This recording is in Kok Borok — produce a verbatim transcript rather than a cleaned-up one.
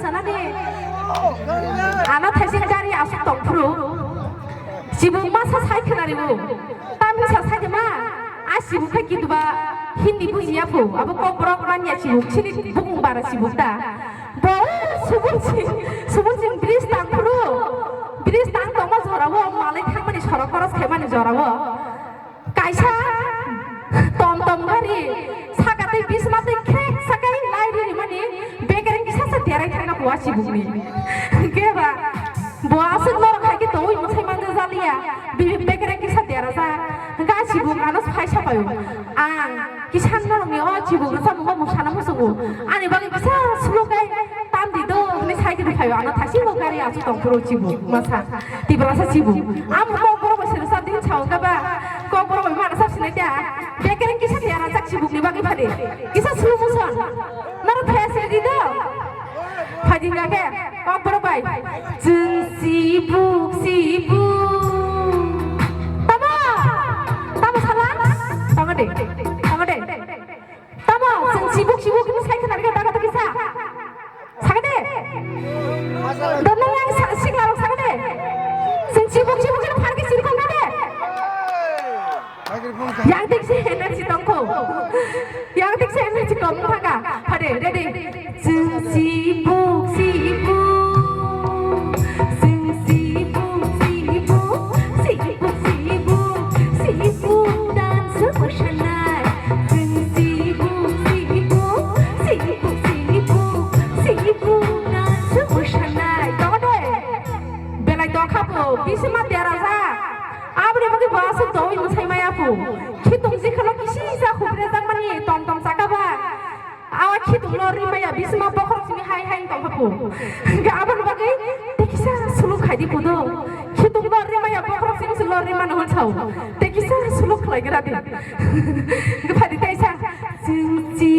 Sanani, ano thaising gari aswk tongphuru. Chibuk masa sai khwnariwo. Tamni sa sai ma? A chibuk khe kiduba Hindi bujiya phu. Abo kokborok manya chibuk. Chini bukung bara chibuk da. Bo subun sing, subun sing bridge tangphuru. Bridge tang tongma jorao, malai thangmani sorok cross khaimani jorao. Kaisa tom tom gari saka tei bisma tei khrek sakai lai ri rimani bekereng kisa sa derai thangna bo a chibukni. Hwnkhe ba bo aswk norok hai khe tongwi mwsai manja jaliya, bini bekereng kisa derajak. Hwnkhe a chibuk ano phai sapaio. Ang kisa norokni o chibuk rwchapmungbo mung sana muchungo. Ani bagwi kisa slow kai. Tamdi do hwnwi sai khe phaio, ano thaisingbo gari aswk tongphuru chibuk masa, Tiprasa chibuk. Amo kokborok bai sero sa din sao khe ba, kokborok bai mana sab sinai ta. Bekereng kisa tiya rajak chibukni bagwi phadi. Kisa slow motion. Naro thaya se di do. Phadi ga khe kokborok bai. Chwng chibuk, chibuk. Tamo? Tamo sala? Tamo de. Tamo de. Tamo, chwng chibuk chibuk hwnwi sai khna rwkha, daga dagi sa. Sakha de? Donna yang sa-, sikla rok sakha de? Chwng chibuk chibuk hwnwi pharkhe siri khong de? Yang tik se energy tongkho. Yang tik se energy kom thaka. Phade, ready. Chwng chibuk chibuk. Chwng chibuk chibuk. Chibuk chibuk. Chibuk dance mosanai. Chwng chibuk chibuk, chibuk chibuk, chibuk nang se mosanai. Tongo de? Belai tongkha bo, bisima derajak. Aboni bagwi bo aswk doi mwsai maya phu. Khitung jikhalo kisi ja khubre jakmani tom tom chaka ba. Awa khitung lo rimaya bisima bokhorok simi hai hai tongkha phu. Hwnkhe aboni bagwi tei kisa suluk khaidi phu do. Khitung lo rimaya bokhorok simi se lo rimano hwn sao. Tei kisa suluk khlai gra di. Hwnkhe phadi tei sa. Chwng chi